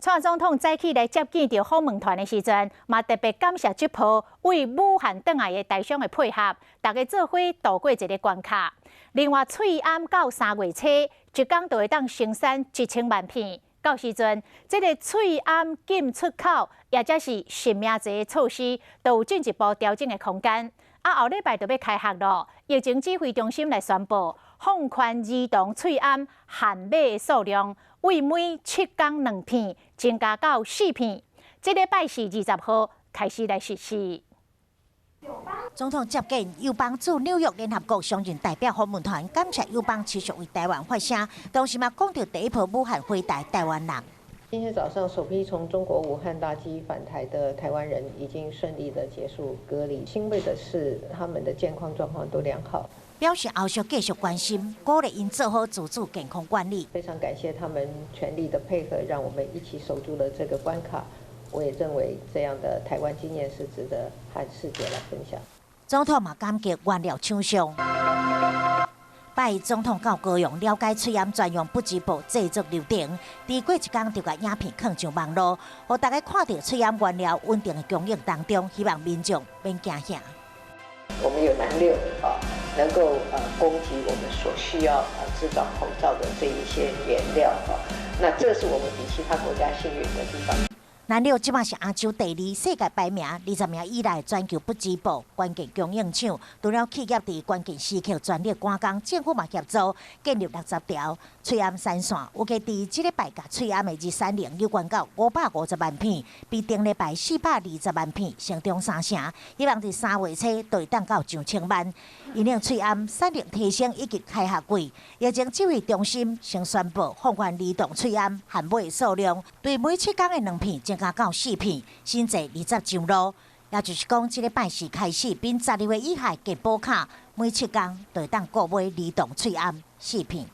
蔡總統早起來接見著訪問團的時陣，嘛特別感謝這波對武漢轉來的台商的配合，大家做伙渡過一个關卡。另外，喙罨到3月初，一工就會當生產1000萬片。到時陣，這个喙罨禁出口，抑者是實名制的措施，都有進一步調整的空間。啊，後禮拜就欲開學囉，疫情指揮中心來宣布放寬兒童喙罨限買的數量，為每7工2片增加到4片。這禮拜四20號開始來實施。總統接見友邦駐紐約聯合國常任代表訪問團，感謝友邦持續為台灣發聲，同時嘛講著第一波武漢回台台灣人。今天早上，首批從中國武漢搭機返台的台灣人已經順利的結束隔離。欣慰的是，他們的健康狀況都良好。表示後續繼續關心，鼓勵𪜶做好自主健康管理。非常感謝他們全力的配合，讓我們一起守住了這個關卡。我也認為這樣的台灣經驗是值得和世界來分享。總統嘛感激原料廠商。拜一總統到高雄了解喙罨專用不織布製作流程，佇過一工就共影片放上網路，予大家看著喙罨原料穩定的供應當中，希望民眾免驚嚇。我們有燃料啊，能夠供給我們所需要製造口罩的這一些原料啊，那這是我們比其他國家幸運的地方。南料這馬是亞洲第二，世界排名20名以內，全球不織布關鍵供應廠。除了企業佇關鍵時刻全力趕工，政府嘛協助建立60條喙罨產線，預計佇這禮拜共喙罨的日產能有關到550萬片，比頂禮拜420萬片成長3成。希望佇3月初就會當到上千萬。因應喙罨產能提升以及開學季，疫情指揮中心先宣布放寬兒童喙罨限買數量，對每7工的2片增加到4片，新制20上路。也就是講，這禮拜四開始，滿12歲以下健保卡每7工就會當購買兒童喙罨4片。